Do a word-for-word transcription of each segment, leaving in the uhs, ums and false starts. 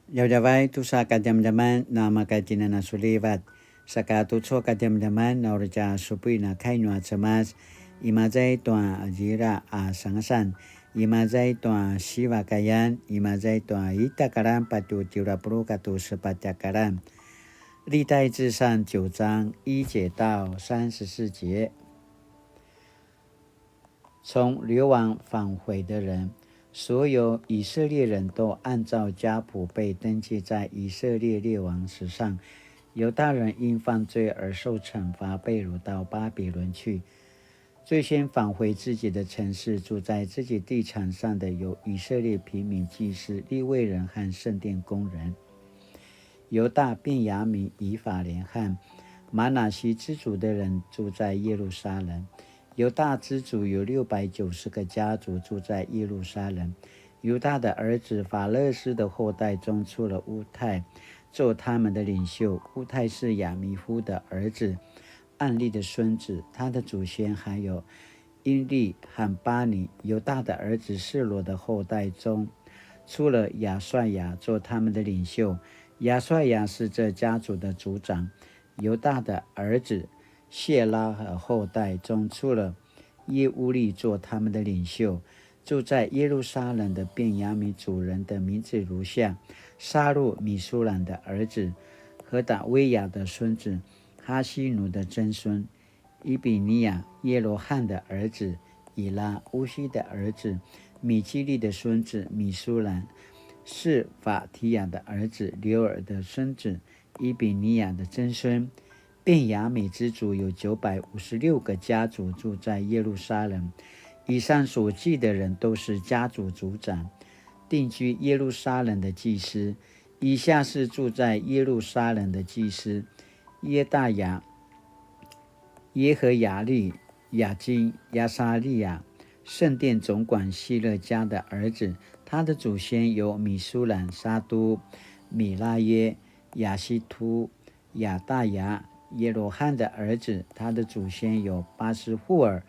Djavadjavay tusa kadjamadjaman na makaitinan a sulivat. Saka tucu kadjamadjaman na uri tja supuin a kai nua Cemas, imaza i tua zira a sangasan, imaza i tua siva kayan, imaza i tua ita karan patje tjelu a puluq katua sepatj a karan. 历代志上九章一节到三十四节。从流亡返回的人，所有以色列人都按照家谱被登记在以色列列王史上。犹大人因犯罪而受惩罚，被掳到巴比伦去。最先返回自己的城市，住在自己地产上的有以色列平民、祭司、利未人和圣殿工人。犹大、便雅悯、以法莲和玛拿西支族的人住在耶路撒冷。犹大支族有六百九十个家族住在耶路撒冷。犹大的儿子法勒斯的后代中出了乌太，做他们的领袖。乌太是亚米夫的儿子，暗利的孙子，他的祖先还有因利和巴尼。犹大的儿子示罗的后代中出了亚帅亚做他们的领袖。亚帅亚是这家族的族长。犹大的儿子谢拉和后代中出了耶乌利做他们的领袖。住在耶路撒冷的便雅悯族人的名字如下：沙路、米舒兰的儿子，和达维亚的孙子，哈西努的曾孙，伊比尼亚、耶罗汉的儿子，以拉、乌西的儿子，米基利的孙子米舒兰，是法提亚的儿子流尔的孙子，伊比尼亚的曾孙。便雅悯支族有九百五十六个家族住在耶路撒冷。以上所记的人都是家族族长，定居耶路撒冷的祭司。以下是住在耶路撒冷的祭司：耶大雅、耶何雅利、雅金、亚撒利亚，圣殿总管希勒家的儿子。他的祖先有米舒兰、沙都、米拉耶、亚希突、亚大雅。耶罗汉的儿子，他的祖先有巴斯户尔、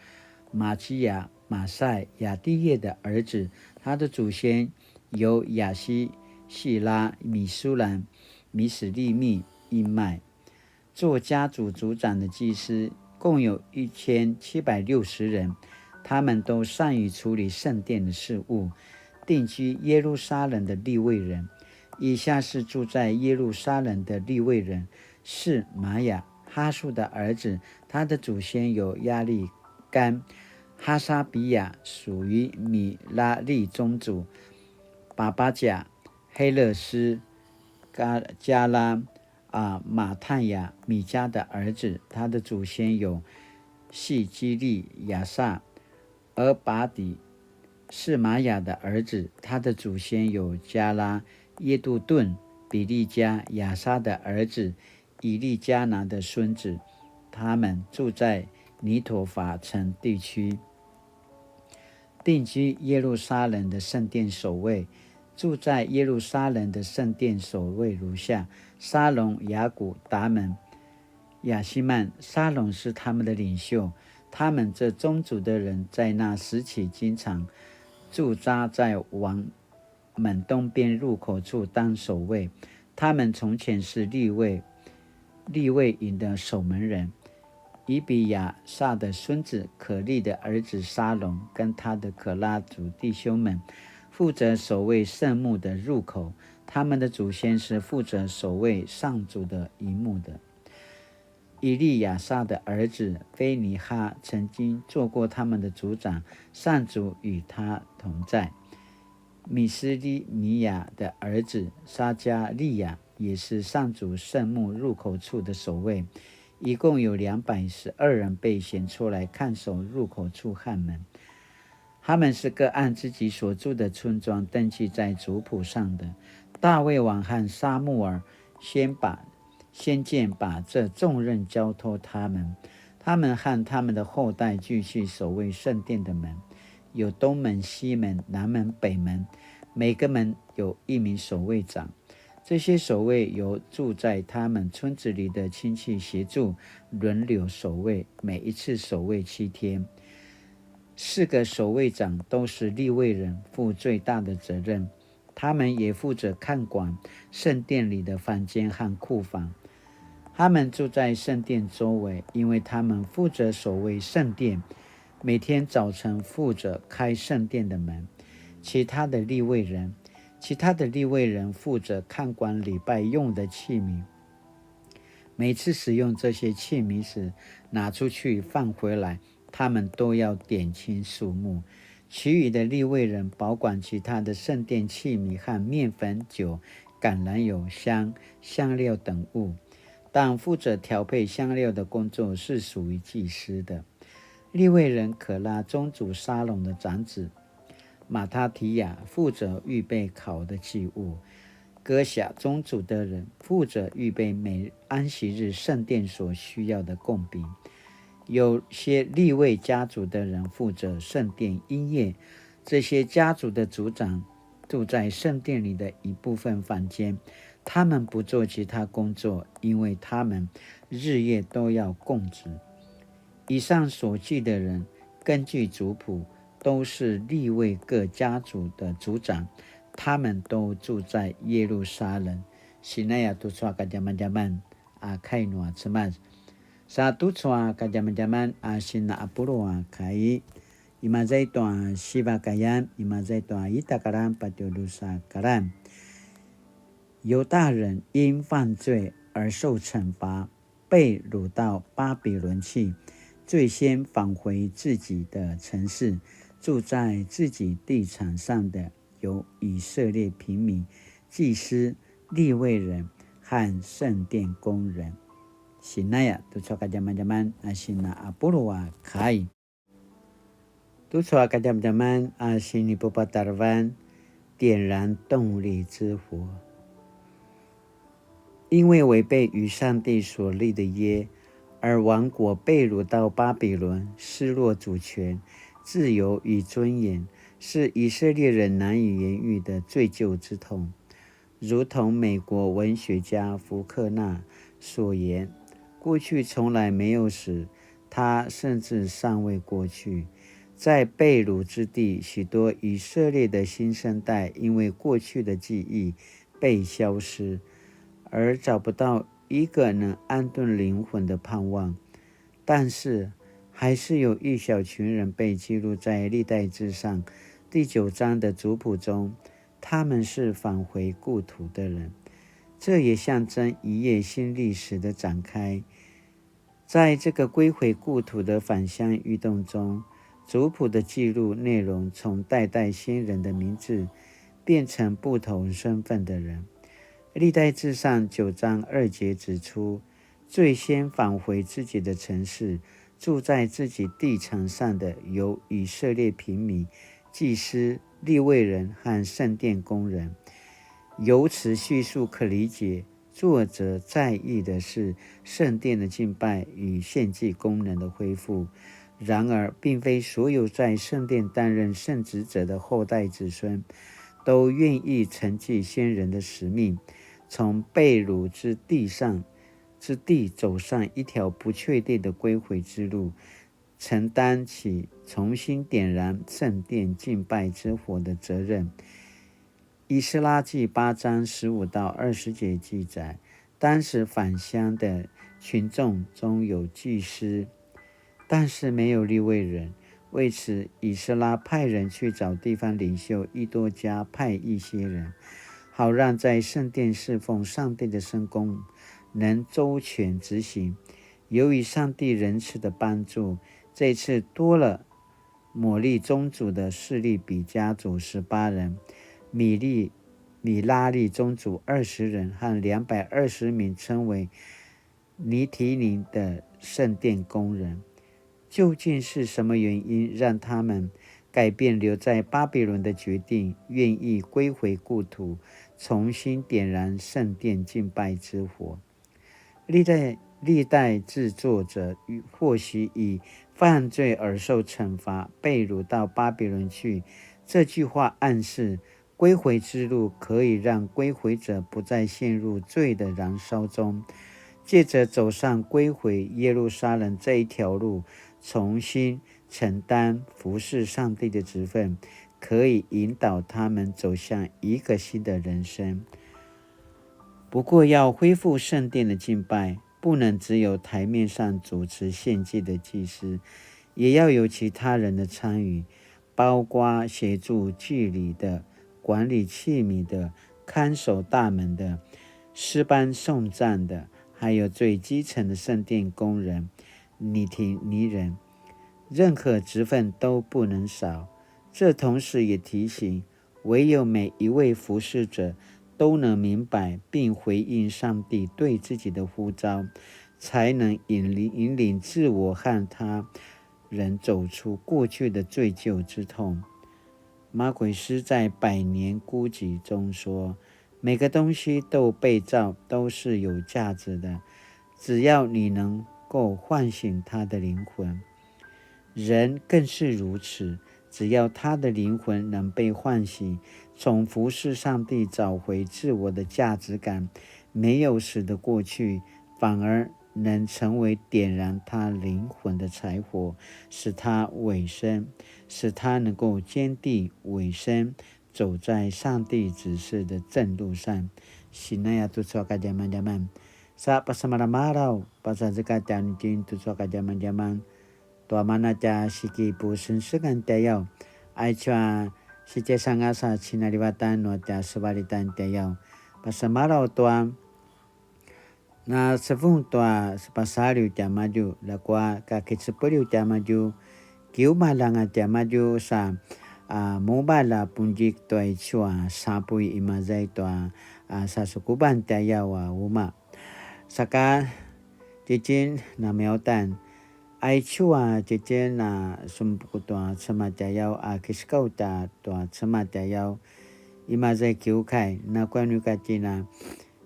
玛基亚、马赛、亚第叶的儿子。他的祖先有亚希、细拉、米舒兰、米史利密、音麦。做家族族长的祭司共有一千七百六十人，他们都善于处理圣殿的事务。定居耶路撒冷的利未人。以下是住在耶路撒冷的利未人：示玛雅、哈述的儿子，他的祖先有亚利干、哈沙比亚，属于米拉利宗族；巴巴甲、黑勒斯、加加拉、啊、马探雅、米迦的儿子，他的祖先有细基利、亚撒、俄巴底、示玛雅的儿子，他的祖先有加拉、耶杜顿、比利加、亚撒的儿子、以利加拿的孙子。他们住在尼陀法城地区。定居耶路撒冷的圣殿守卫。住在耶路撒冷的圣殿守卫如下：沙龙、雅古、达门、亚希曼。沙龙是他们的领袖。他们这宗族的人在那时期经常驻扎在王门东边入口处当守卫。他们从前是利未，利未营的守门人。以比亚撒的孙子可利的儿子沙龙跟他的可拉族弟兄们负责守卫圣幕的入口。他们的祖先是负责守卫上主的营幕的。以利亚撒的儿子菲尼哈曾经做过他们的族长，上主与他同在。米斯利米亚的儿子撒加利亚也是上主圣幕入口处的守卫。一共有两百十二人被选出来看守入口处和门。他们是各按自己所住的村庄登记在族谱上的。大卫王和撒母耳先把先见把这重任交托他们。他们和他们的后代继续守卫圣殿的门，有东门、西门、南门、北门，每个门有一名守卫长。这些守卫由住在他们村子里的亲戚协助，轮流守卫，每一次守卫七天。四个守卫长都是利未人，负最大的责任。他们也负责看管圣殿里的房间和库房。他们住在圣殿周围，因为他们负责守卫圣殿，每天早晨负责开圣殿的门。其他的利未人，其他的利未人负责看管礼拜用的器皿。每次使用这些器皿时，拿出去放回来，他们都要点清数目。其余的利未人保管其他的圣殿器皿和面粉、酒、橄榄油、香、香料等物，但负责调配香料的工作是属于祭司的。利未人可拉宗族沙龙的长子马他提亚负责预备烤的祭物，歌辖宗族的人负责预备每安息日圣殿所需要的供饼。有些利未家族的人负责圣殿音乐，这些家族的族长住在圣殿里的一部分房间，他们不做其他工作，因为他们日夜都要供职。以上所记的人，根据族谱，都是利未各家族的族长，他们都住在耶路撒冷。Sinaya tucu a kadjamadjaman a kai nua Cemas. Sa tucu a kadjamadjaman a sina apulu a kai. Imaza i tua siva kayan, imaza i tua ita karan patju drusa karan. 犹大人因犯罪而受惩罚，被掳到巴比伦去，最先返回自己的城市，住在自己地产上的有以色列平民、祭司、利未人和圣殿工人。Sinaya tucu a kadjamadjaman a sina apulu a kai. Tucu a kadjamadjaman a sinipupatarevan, 点燃动力之火。因为违背与上帝所立的约，而亡国被掳到巴比伦，失落主权、自由与尊严，是以色列人难以言喻的罪疚之痛。如同美国文学家福克纳所言，过去从来没有死，它甚至尚未过去。在被掳之地，许多以色列的新生代因为过去的记忆被消失，而找不到一个能安顿灵魂的盼望。但是，还是有一小群人被记录在历代志上第九章的族谱中，他们是返回故土的人。这也象征一页新历史的展开。在这个归回故土的返乡运动中，族谱的记录内容从代代先人的名字，变成不同身份的人。历代志上九章二节指出，最先返回自己的城市，住在自己地产上的有以色列平民、祭司、利未人和圣殿工人。由此叙述可理解，作者在意的是圣殿的敬拜与献祭功能的恢复。然而，并非所有在圣殿担任圣职者的后代子孙都愿意承继先人的使命，从被掳之地上之地走上一条不确定的归回之路，承担起重新点燃圣殿敬拜之火的责任。以斯拉记八章十五到二十节记载，当时返乡的群众中有祭司，但是没有利未人。为此，以斯拉派人去找地方领袖易多加，派一些人，好让在圣殿侍奉上帝的圣工能周全执行。由于上帝仁慈的帮助，这次多了摩利宗族的示利比家族十八人，米利米拉利宗族二十人和两百二十名称为尼提宁的圣殿工人。究竟是什么原因让他们改变留在巴比伦的决定，愿意归回故土，重新点燃圣殿敬拜之火？历代历代志作者或许以犯罪而受惩罚、被掳到巴比伦去这句话暗示，归回之路可以让归回者不再陷入罪的燃烧中，借着走上归回耶路撒冷这一条路，重新承担服侍上帝的职分，可以引导他们走向一个新的人生。不过，要恢复圣殿的敬拜，不能只有台面上主持献祭的祭司，也要有其他人的参与，包括协助祭礼的、管理器皿的、看守大门的、诗班颂赞的，还有最基层的圣殿工人、尼提尼人。任何职分都不能少。这同时也提醒，唯有每一位服侍者都能明白并回应上帝对自己的呼召，才能引领，引领自我和他人走出过去的罪疚之痛。马奎斯在《百年孤寂》中说，每个东西都被造，都是有价值的，只要你能够唤醒他的灵魂。人更是如此，只要他的灵魂能被唤醒，从服侍上帝找回自我的价值感，没有死的过去，反而能成为点燃他灵魂的柴火，使他委身，使他能够坚定委身，走在上帝指示的正路上。Sinaya tucu a kadjamadjaman. Sa pasamalamalaw, pasazekatjan kin tucu a kadjamadjaman. Tua mana tja sikipusengsengan tjayaw. Aicu a sitjaisangas a cinalivatan nua tja sevalitan tjayaw. Pasemalaw tua na sevung tua sepasaliw tjamadju, ljakua kakicepeliw tjamadju, kiumalj anga tjamadju sa, a, mumalj a punjik tua icu a sapuy imaza i tua, a, sasukuban tjayaw a umaq. Saka tjitjen namiyautan, aicu a tjitjen a sumupu tua Cemas tjayaw a kisekaulj ta tua Cemas tjayaw, imaza i kiukai, nakuya nu ika tjen a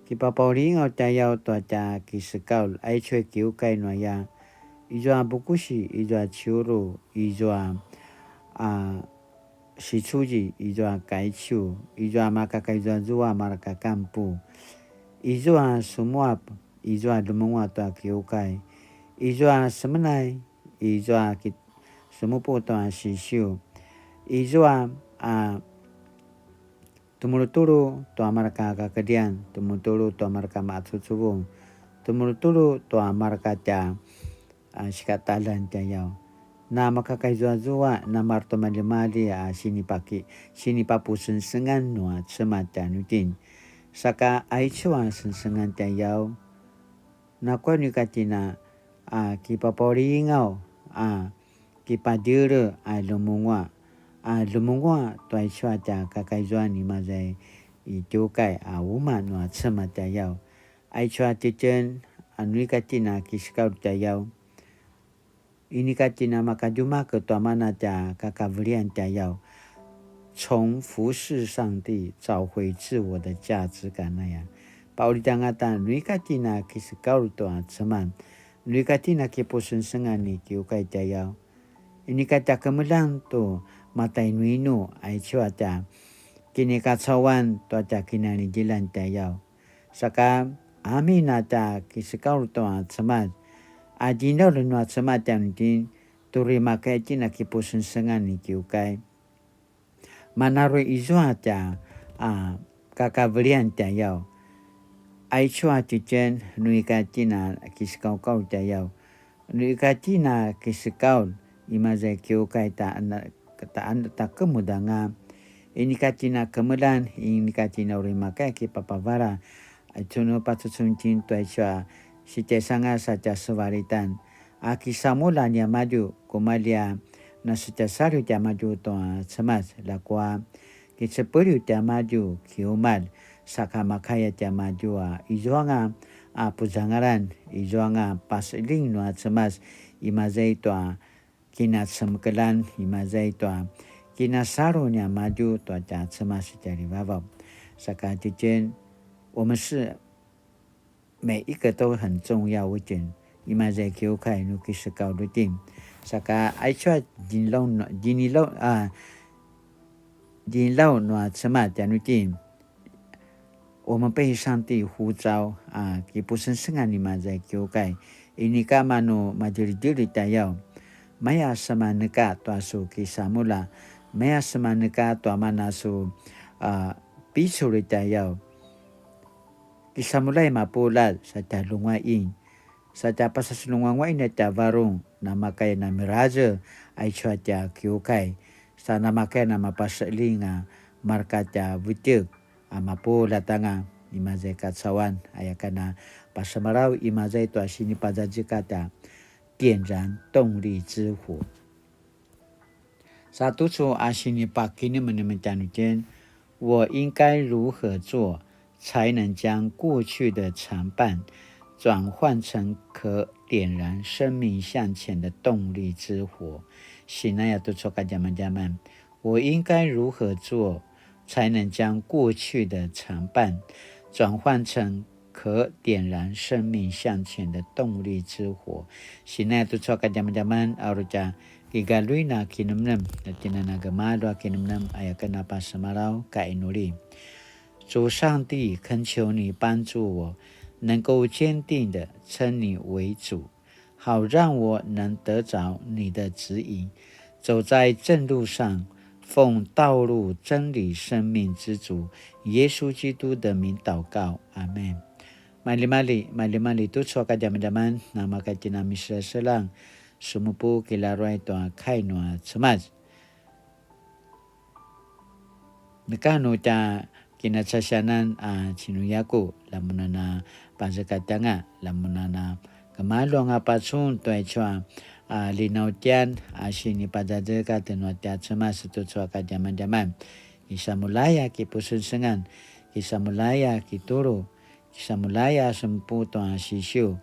kipapaulingaw tjayaw tua tja kisekaulj, aicu a kiukai nuaya, izua bukusi, izua ciuru, izua, a, sicuzi, izua kaiciu, izua makakaizuazua marka kampu, izua sumuap, izua lemenguaq tua kiukai, izua semenai, izua ki-, sumupu tua sisiu, izua, a, temulutulu tua marka kakedrian, temulutulu tua marka macucuvung, temulutulu tua marka tja, a, sikataqaljan tjayaw. Na makakaizuazua, na maretimaljimalji a sinipaki-, sinipapusengsengan nua Cemas tjanuitjen. Saka aicu a sengsengan tjayaw, nakuya nu ika tjen a, a, kipapaulingaw, a, kipadjele a lemenguaq, a, lemenguaq tua icu a tja kakaizuan imaza i kiukai a umaq nua Cemas tjayaw. Aicu a tjitjen, a, nu ika tjen a kisekaulj tjayaw, inika tjen a makadjumak tua mana tja kakavelian tjayaw, 从服侍上帝找回自我的价值感 aya. Paqulid angata, nu ika tjen a kisekaulj tua Cemas, nu ika tjen a kipusengsengan ni kiukai tjayaw, inika tja kemeljang tu matainuinu aicu a tja kinikacauan tua tja kinalidjilan tjayaw. Saka amin a tja kisekaulj tua Cemas, a djinaulj nua Cemas tjanuitjen, tu uri makaya tjen a kipusengsengan ni kiukai. Mana uri izua tja, a, kakavelian tjayaw. Aicu a tjitjen, nu ika tjen a kisekaukaulj tjayaw, nu ika tjen a kisekaulj imaza i kiukai ta ana-, ta ana-, ta kemudanga. Inika tjen a kemeljang, inika tjen a uri makaya kipapavala. Aicu nu pacucun tjen tua icu a sitjaisangas a tja sevalitan, a kisamulja niamadju, kumalji a na sitjasaliw tiamadju tua Cemas, ljakua kicepeliw tiamadju kiumalj, saka makaya tiamadju a izuanga a puzangalan, izuanga paseljing nua Cemas, imaza i tua kinacemekeljan, imaza i tua kinasalu niamadju tua tja Cemas i tjarivavaw. Saka tjitjen, 我们是每一个都很重要 itjen, imaza i kiukai nu kisekaulj itjen. Saka aicu a djinilau, djinilau, a, djinilau nua Cemas tjanuitjen, 我们被上帝呼召, a, kipusengsengan imaza i kiukai, inika manu madjelidjeli tjayaw, maya semaneka tua su kisamulja, maya semaneka tua mana su a picul i tjayaw. Kisamulja i mapuljat sa tja lunguain, sa tja pasaselunguanguain a tja varung, namakaya na miraze aicu a tja kiukai, sa namakaya na mapaseling a marka tja vetjek a mapuljat anga. Imaza i kacauan aya ka na pasemalaw imaza i tua sinipazazekatj a 点燃动力之火. Sa tucu a sinipakinemenem tjanuitjen, 我应该如何做，才能将过去的残败转换成可点燃生命向前的动力之火？Sinaya tucu a kadjamadjaman, 我应该如何做，才能将过去的残败转换成可点燃生命向前的动力之火？Sinaya tucu a kadjamadjaman, a uri tja kigaljuin a kinemnem, na tjinana gemalju a kinemnem, aya ka na pasemalaw ka inuli. 主上帝，恳求你帮助我，能够坚定地称你为主，好让我能得着你的指引，走在正路上。奉道路、真理、生命之主耶稣基督的名祷告，阿们。Maljimalji, maljimalji tucu a kadjamadjaman, namaka tjina miselaselang, sumupu kilaruay tua kai nua Cemas. Neka nu tja kinacasianan a cinuyaku, lamunana pazekatjanga, lamunana gemalju anga pacun tua icu a, a, linautjan a sinipazazekatj nua tja Cemas tucu a kadjamadjaman. Kisamulja a kipusengsengan, kisamulja a kitulu, kisamulja a sumupu tua sisiu,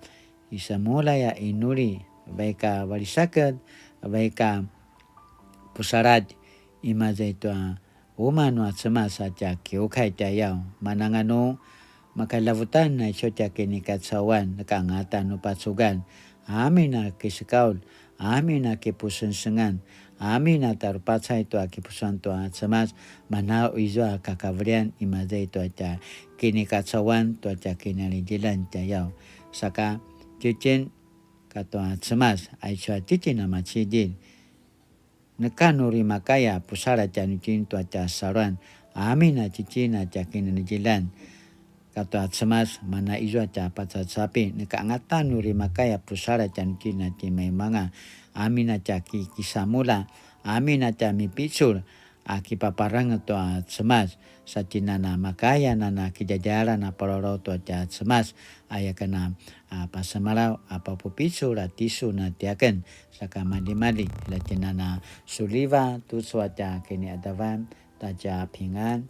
kisamulja a inuli, vaik a valisaked, vaik a pusaladj, imaza i tua umaq nua Cemas a tja kiukai tjayaw. Mananganu, makalavutan aicu tja kinikacauan, neka angata nu pacugan. Amin a kisekaulj, amin a kipusengsengan, amin a tarupacay tua kipusan tua Cemas, mana izua kakavelian imaza i tua tja kinikacauan tua tja kinalidjilan tjayaw. Saka tjitjen katua Cemas, aicu a tjitjen a macidilj. Neka nu uri makaya pusaladj tjanuitjen tua tja saluan, amin a tjitjen a tja kinalidjilan katua Cemas, mana izua tja pacacapi. Neka angata nu uri makaya pusaladj tjanuitjen a timaimanga, amin a tja ki-, kisamulja, amin a tja mipicul a kipaparangez tua Cemas, sa tjinana makaya nana kidjadjalan a palalaut tua tja Cemas, aya ka na, a, pasemalaw a papupicul a tisun a tiaken, saka maljimalji, la tjinana suliva tucu a tja kiniadavan, ta tja pingan.